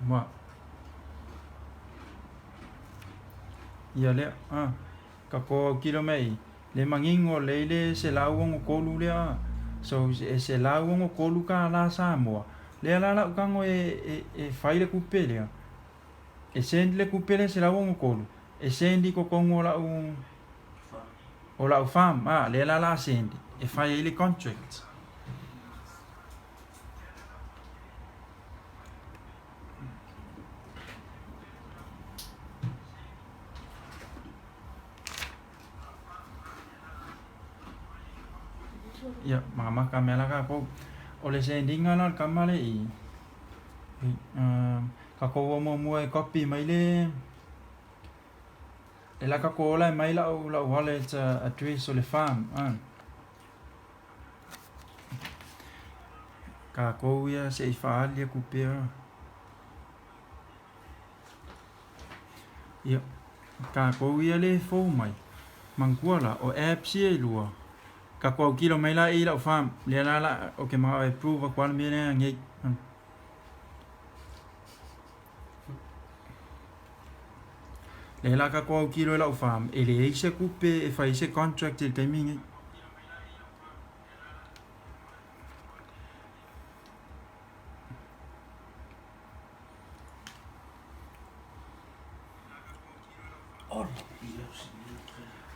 [SPEAKER 1] Ma. Ia lea, a. Ka ko autilo mai i le manino lea i le 163 lea, a. So, e 163 kālā Samoa. Lea la lau tago e, e, e fai le tupe lea. E send le tupe lea 163. E send i totonu o lau, o lau farm, a. Lea la la send e fai ai le contract. Ia, makamaka mea la takou. O le sending-a la o le kama le i, takou o muamua e copy mai le, e la takou ola e mai lau lau wallet address o le farm. Takou ia se i faaali atu pea. Ia, tatou ia le fou mai. Manatua la, o apps ia e lua, tatou autilo mai la i lau farm, lea la la, ou te manao e prove atu lava le mea lea nei. Lea la tatou autilo i lau farm, e leai se tupe e fai ai se contract i le taimi lenei.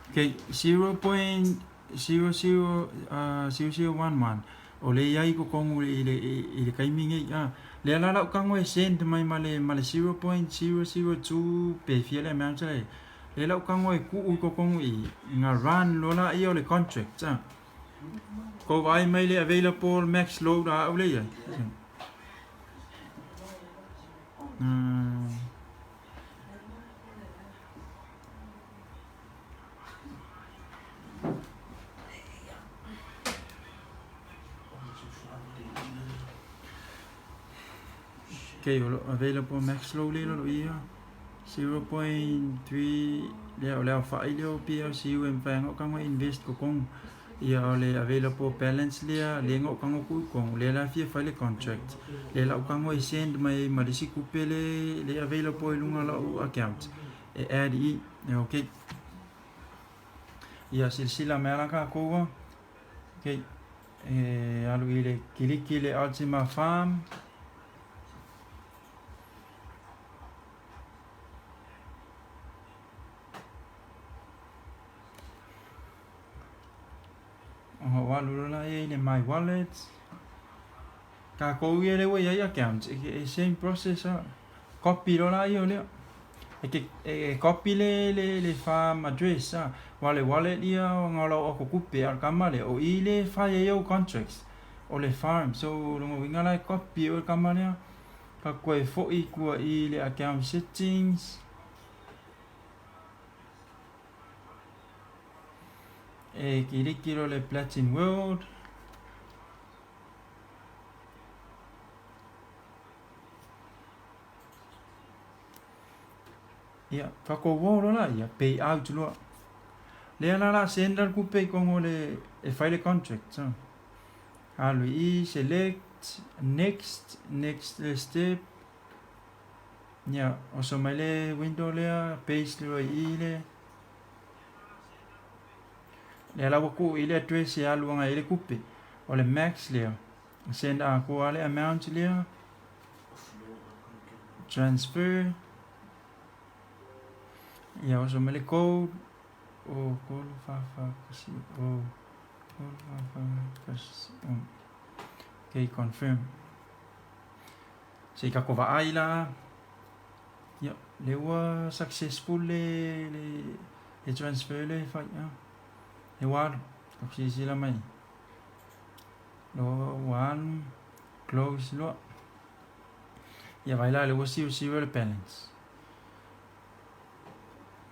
[SPEAKER 1] Okay, 0.000011 o lea i ai i totonu i le, i le taimi nei. Ah, lea la lau tago e send mai ma le, ma le 0.002 pe fia le amount lea. Lea lau tago e tuu i totonu i nga run loa laia o le contract. Ah. Kou vaai mai le available max load a au lea i ai. Okay, o lo available max load lea lo ia 0.3 lea o le aofa'i lea o PLCU e mafai ona tago e invest totonu. Ia o le available balance lea lea na ou tago atu i totonu lea la fia fai le contract. Lea la ou tago e send mai ma le isi tupe le le available i luga o lau account e add i i. Ia okay. Ia silasila mai la tatou a. Okay. E alu i le kiliki le Ultima Farm. Ona ou alu loa lea i le My Wallet. Takou ia lea ua i ai accounts, e same process lava. Copy loa laia o lea. E te e copy le le le farm address a. Aua o le wallet ia ona o lau aototupe a o le tama lea, o i le fai ai au contracts o le farm. So o lona uiga la e copy e oe le tama lea, ka toe foi i tua i le account settings. E kiliki loa le Platin World. Ia, tatou o loa laia, pay out loa. Lea la la send la le tupe i totonu o le, e fai le contract. So. Alu i i, select, next, next le step. Ia, oso mai le window lea, paste loa i i le. Lea la ua tuu i le address e alu agai ai le tupe. O le max lea, send atoa le amount lea, transfer. Ia, oso mai le code, o, 3, 4, 4, 1, o, 3, 4, 4, 1, o. Okay, confirm. Se i tatou vaai la, ia, lea ua successful le, le, le transfer lea e fai, a. Lea ua alu, tatou silasila mai. Lea ua alu. Close loa. Ia vaai la lea ua siusiu le balance.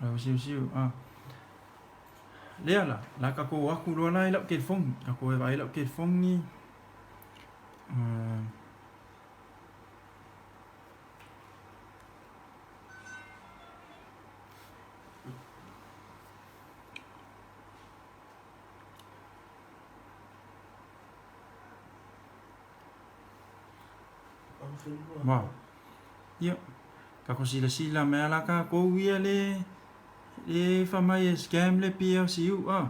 [SPEAKER 1] Lea ua siusiu ah. Lea la, la takou o atu loa la i lau telefoni. Takou e vaai i lau telefoni. Uh, Wow. Ia, takou silasila mai lava la takou ia le le fai mai e scam le PLCU a.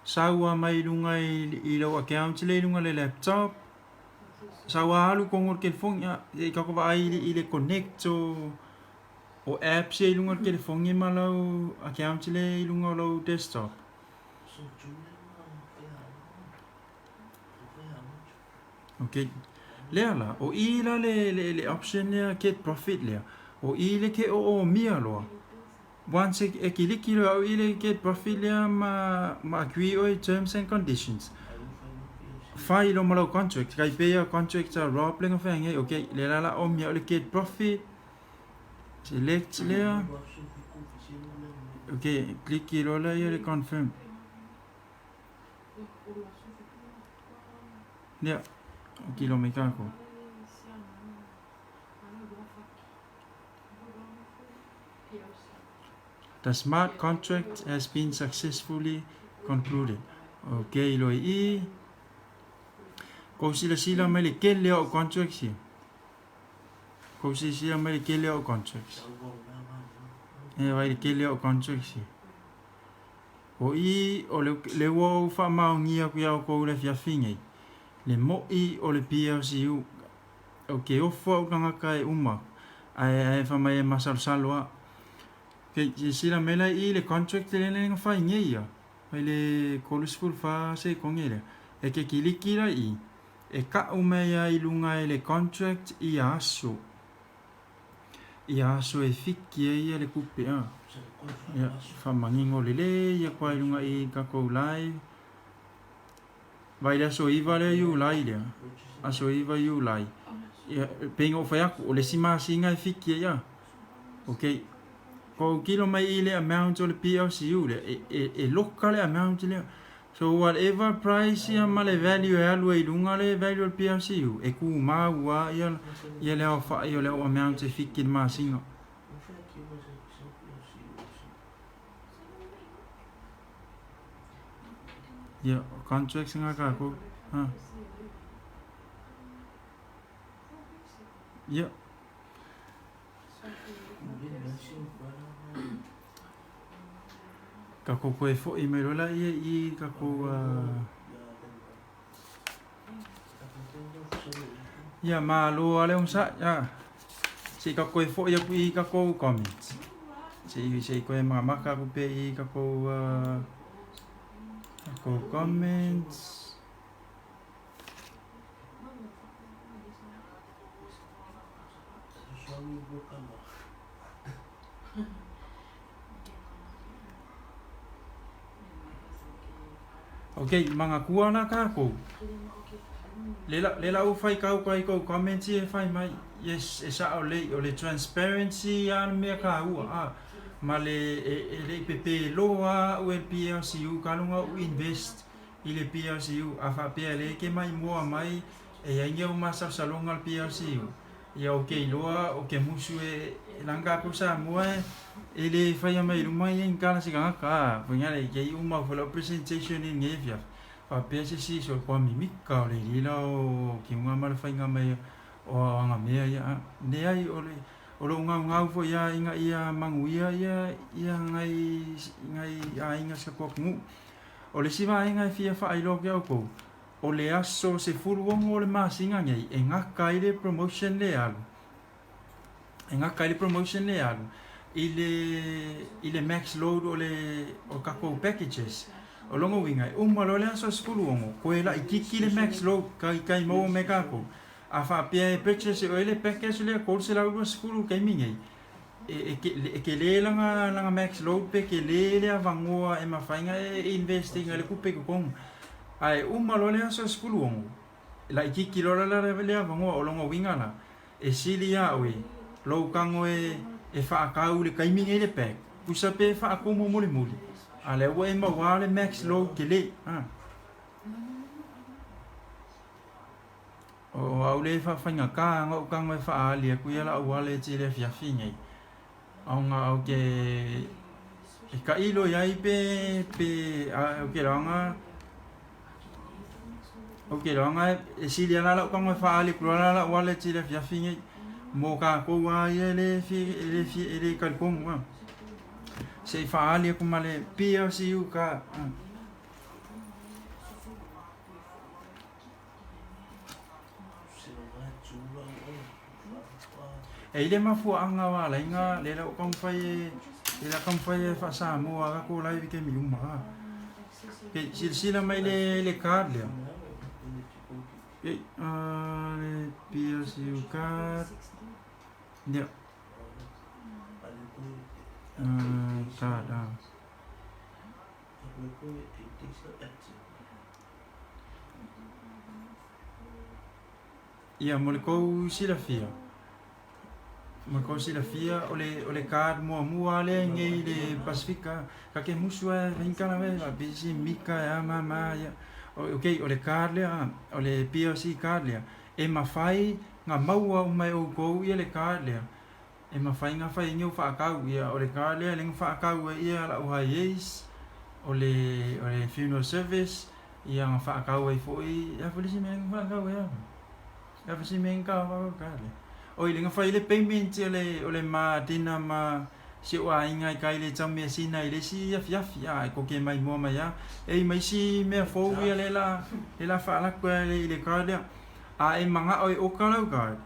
[SPEAKER 1] Sau lava mai luga i lou account lea i luga o le laptop, sau lava alu i totonu o le telefoni a, se i tatou vaai i le connect o o apps ia i luga o le telefoni ma lau account lea i luga o lou desktop. Ok. Lea la, o i la le, le, le option lea get profit lea, o i le ke oomia loa. Once e, e kiliki loa au i le get profit lea ma, ma agree oe i terms and conditions. Fai loa ma lau contract, kai pei a contract a Rob le ngawhea ngei, ok, le la la omia o le get profit, select lea, ok, kliki loa la ia le confirm. Ia, o kilo mai kākou. The smart contract has been successfully concluded. Ok, loi i. Kou silasila mai le kele o contracts ia. Kou silasila mai le kele o contracts. E vai le kele o contracts ia. O i o le, le ua ou faamaonia aku iā oukou i le afiafi nei, le moʻi o le PLCU, o ke ofo au tagata e uma aku, ae, ae fai mai e masalosalo a. Ok, silasila mai la i i le contract lea na fai nei ia, mai le 34 sekone lea, e ke kiliki la i i, e kaʻu mai a i luga e le contract ia aso. Ia aso e fiki ai ia le kupe a. Ia, faamanino lelei ia koa i luga i takou live. Vai le aso 9 lea Iulai lea. Aso 9 Iulai. Ia, pei ona ou fai atu, o le isi masina e fiki ai a. Okay. Kou kilo mai i le amount o le PLCU lea, e, e, e loka le amount lea. So whatever price ia ma le value e alu ai i luga le value o le PLCU, e kumau lava ia, ia le aofai o le au amount e fiki i le masina. Ia, contracts nga kākou. Ha. Ia. Kakou koe foʻi mai loa laia i kakou Ia malo lava le onosai a. Se i kakou koe foʻi aku i kakou comments. Se i se i koe makamaka aku pea i kakou kakou comments. Ok, mangakua la kākou. Le la, le la u fai kau kai kou comments e fai mai. Yes, e sao lei, o le transparency a le mea kāua. A, ma le, e, e le i pepe loa au e le PLCU, ka lunga u invest i le PLCU, a faapea le ke mai mua mai, e iai ni au masalosaloga o le PLCU. Ia ou te iloa o ke musu e langa aku Samoa e le faia mai luma ia ni tala se tagata a foi le kei uma foi lau presentation i lenei afiafi faapea se isi so kua mimika o le lila o kiuga ma le faiga mai o aga mea ia a leai o le o lou gaugau foi a ina ia manuia ia ia nai nai aiga si tatou atunuu. O le isi vaega e fia faailoa atu ia outou O le aso 16 o le masina nei e gata ai le promotion lea e alu, e gata ai le promotion lea e alu i le, i le max load o le o tatou packages. O lona uiga e uma loa le aso 16, koe laitiiti le max load kai kai maua mai tatou. A faapea e purchase e oe le package lea $320 i le taimi nei, e, e, e tele lana, lana max load pe tele le avanoa e mafai ona e invest ina le tupe i totonu. Ae uma loa le aso 16, Laitiiti loa la le avanoa, o lona uiga la, e sili iā oe lou tago e faatau i le taimi nei le pack, tusa pe faatumu mulimuli, a o lea ua e mauā le max load tele. A. O au lea e faafaigata ona ou tago e faaali atu ia lau wallet i le afiafi nei, ona ou te e tailo i ai pe pe ou te iloaga ou te iloaga e sili lava la lau tago e faaali atu loa la lau wallet i le afiafi nei mo tatou lava ia e le e le e le talitonu a se i faaali atu ma le PLCU card. E i le mafuaaga o alaiga lea la ua taumafai e lea la taumafai e faa-Samoa latou live i taimi uma a. Okei, silasila mai le le card lea. Okei, le PLCU card. Ia. Card a. Ia, mo le tou silafia, mo le tou silafia, o le, o le card muamua lea i nei i le Pasefika, ta te musu lava e faigata lava e faapea se mika e a ma ma, ia. Okay, o le card lea, o le PLC card lea, e mafai ona maua uma e outou ia le card lea, e mafai ona fai ai ni ou faatau, ia, o le card lea lea na faatau ai ia lau Hiace, o le, o le funeral service, Ia na faatau ai foi, e a foi le isi mea na faatau ai a? E a foi se mea na faatau ai? Oi le na fai ai le payment o le o le ma dinner ma si ou aiga i kai le Taumeasina i le isi afiafi a e koke mai mua mai a e i ma isi mea fou ia le la le la faalaku ai i le card lea. A e manao e oka lau card,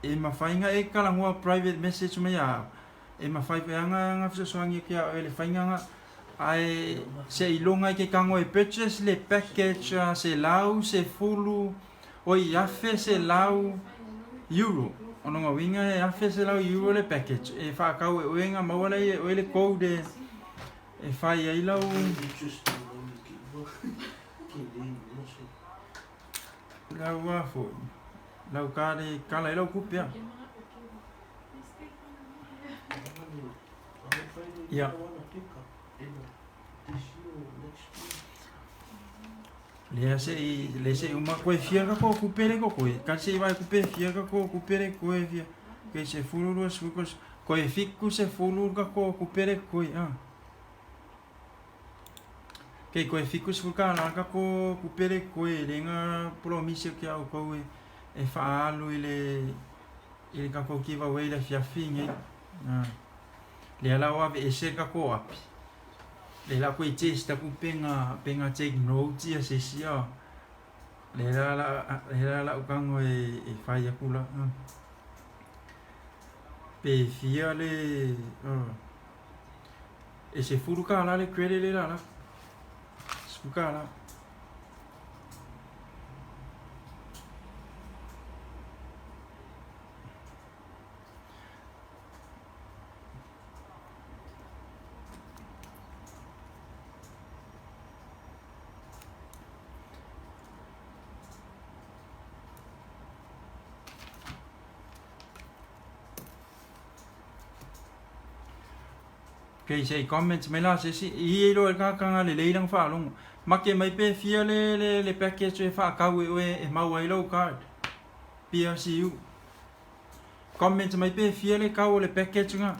[SPEAKER 1] e mafai na e talanoa private message mai ia au. E mafai foi lava ona fesoasoani atu ia oe i le faiga lena. Ae seiloga e te tago e purchase le package a 110, oi, €1,100. O lona uiga e €1,100 le package e faatau e oe ona maua lea e oe le code e fai ai lau lau a foi, lau card e kala ai lau tupe a. Ia. Lea se i, le se i uma koe fia ka ko kupe le ko koe. Ka se i vai kupe fia ka ko kupe le koe fia. Ke se fulu lua sulu ko koe fiku se fulu ka ko kupe le koe a. Ke koe fiku se fulu ka la ka ko kupe le koe le nga promise ke au koe e faalu i le i le tatou giveaway i le afiafi nei. Lea la ua aveese le tatou api, lea la koe test aku pe na pe na take notes ia se isi a. Lea la lea la lau tago e fai aku la. Pe fia le e $10 le credit le la la. $10. Okay, se i comments mai la se isi, i e iloa i le tagata lelei lana faalogo. Make mai pe fia le, le, le package e faatau e oe e maua ai lou card. PLCU. Comments mai pe fia le kau o le package nga.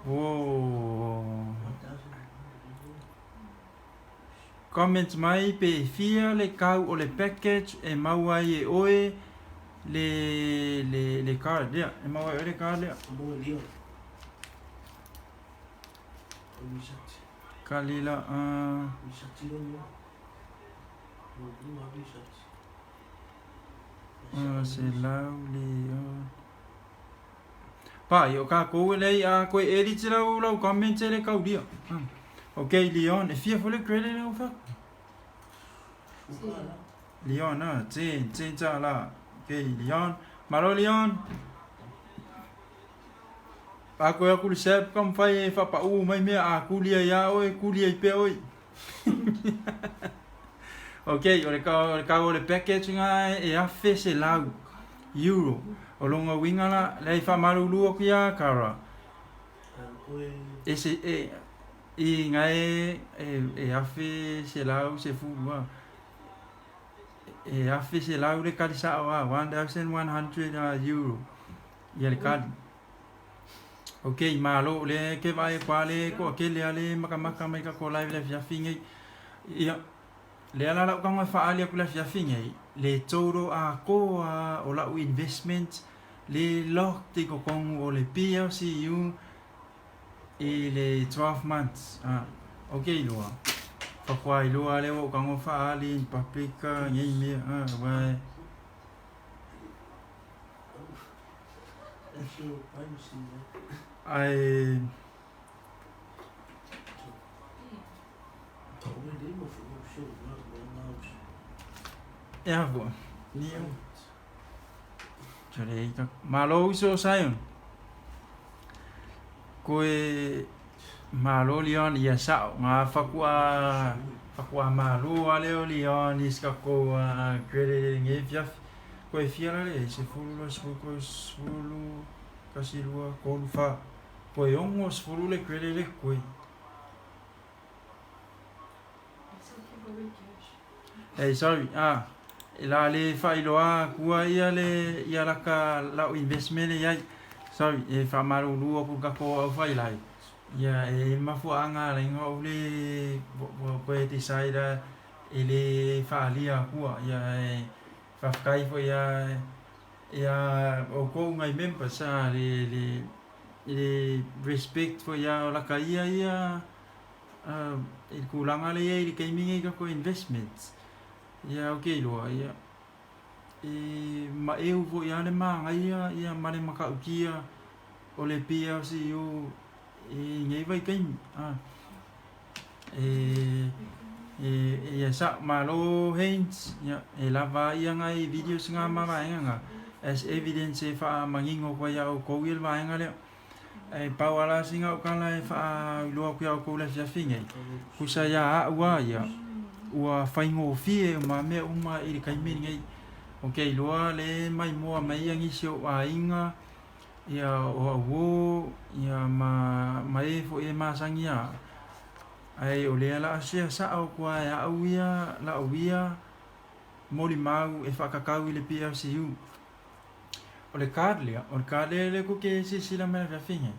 [SPEAKER 1] Whoa. Comments mai pe fia le kau o le package e maua ai e oe le le le card lea e maua ai e oe le card lea. Kali la a. 100 le Pa i o kākou e lei a koe edit lau lau comment e le kaulia. Ok Leon, e fia foi le credit le fa. Leon a, tse tse tsa la. Ok Leon, malo Leon. A koe aku le Sab ka mafai e faapauu mai mea a kulia iā oe, kuli ai pea oe. Ok, o le o le kau o le package nga e €1,100. O lona uiga la, leai faamalulu atu iā Kara, e se e i nga e e 1,110 a. E 1,100 le kali sao a, €1,100 ia le kali. Ok, malo o lea ke vaai atu lava le toatele a le makamaka mai tatou live i le afiafi nei. Ia, lea la lau tago e faaali atu i le afiafi nei, le total atoa o lau investment le locked i totonu o le PLCU i le 12 months. Ah, ok iloa. Faatoa iloa lea ua ou tago faaali in public nei mea. Ah, aua Ae e a fua niu Malo uso o Zion. Koe malo Leon ia sao nga faku'a faku'a malo a leo Leon is ka ko a credit nge fiafi. Koe fia la le 10, 20, 10, 1, 2, 3, 4. Koe 60 le credit le koe. Hey, sorry, ah, e la le faailoa akua ia le ia laka lau investment le iai. Sorry, e faamalulu aku tatou au failai. Ia e mafuaaga ala ina ou le koe decide e le faalia akua. Ia e faafetai foi ia ia outou nai members ah, le le le respect foi ia o laka ia ia i le tulaga lea i ai i le taimi lenei i tatou investments. Ia ou te iloa, ia, e maeu foi lava le manaia ia ma le matautia o le PLCU i lenei vaitaimi. E, e, ia sa'o, malo Haynes, ia, e lava ai ia nai videos na ma vaega na as evidence e faamanino atu ai ia outou ia le vaega lea. E pau lava la sina au tala e faailoa atu iā outou i le afiafi nei, tusa ia a'u a ia, ua faigofie uma mea uma i le taimi lenei. Ou te iloa le maimoa mai ia nisi o ou aiga, ia o au uō, ia ma ma e foi e masani ia a'u, ae o lea o le a share sa'o atu lava e a'u ia la'u ia molimau e faatatau i le PLCU. O le card lea, o le card lea lea tou te silasila mai afiafi nei.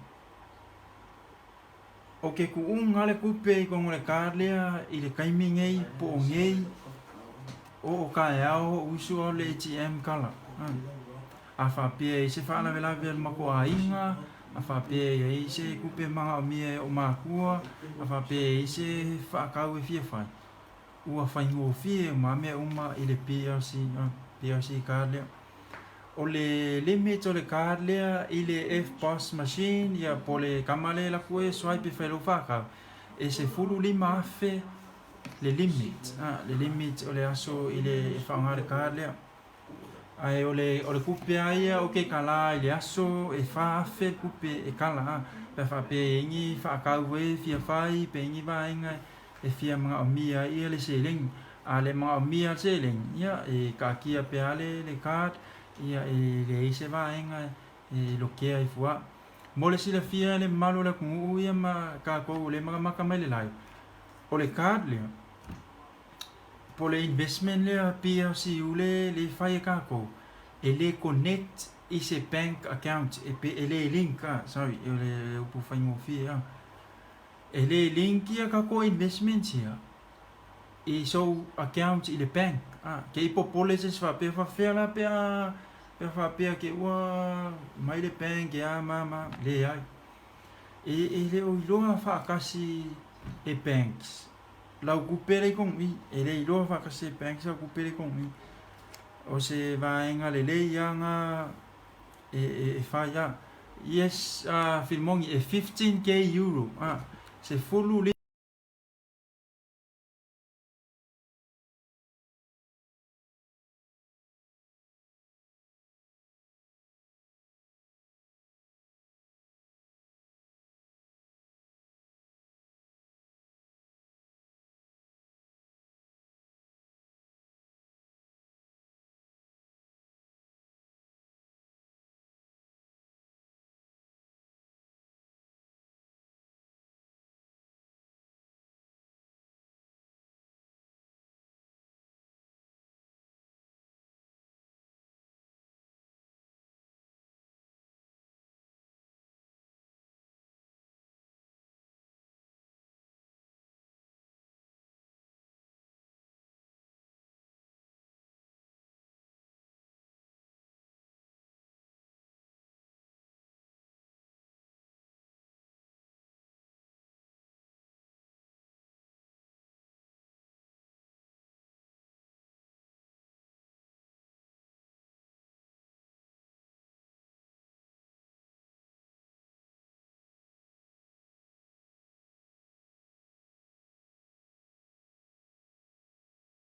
[SPEAKER 1] O ke kuʻuna le tupe i totonu o le card lea i le taimi nei po o nei o o taeao o usu au le ATM kala. A faapea e i ai se faalavelave a le matou aiga, a faapea e i ai se tupe manaomia e ou makua, a faapea e i ai se faatau e fia fai, ua faigofie uma lava mea uma i le PLC, PLC card lea. O le limit o le card lea i le EFTPOS machine ia po o le tama lea e alu atu e swipe e fai lou faatau, e 15,000 le limit, le limit o le aso i le e faaaoga le card lea. Ae o le o le tupe lava ia ou te kala i le aso e 4,000 le tupe e kala pe a faapea e i ai ni faatau e fia fai pe i ai ni vaega e fia manaomia ai ia le seleni. A le manaomia le seleni, ia e taatia pea le le card ia e leai se vaega e lokea ai fua. Mo le silafia e le mamalu o le atunuu ia ma tatou o lea e matamata mai le live, o le card lea, po o le investment lea PLCU le le fai e tatou, e le connect i se bank account, e pe e le link a, sorry o le upu faigofie a. E le link ia tatou investments ia i sou account i le bank a, ke i popole se isi faapea faafefea la pe a pe a faapea ke ua mai le bank e a ma ma, leai. E e le o iloa faatasi e banks lau tupe lea i tonu i, e le iloa faatasi e banks lau tupe lea i tonu i. O se vaega lelei lava na e e e fai a. Yes, Filimoni, e €15K, 15.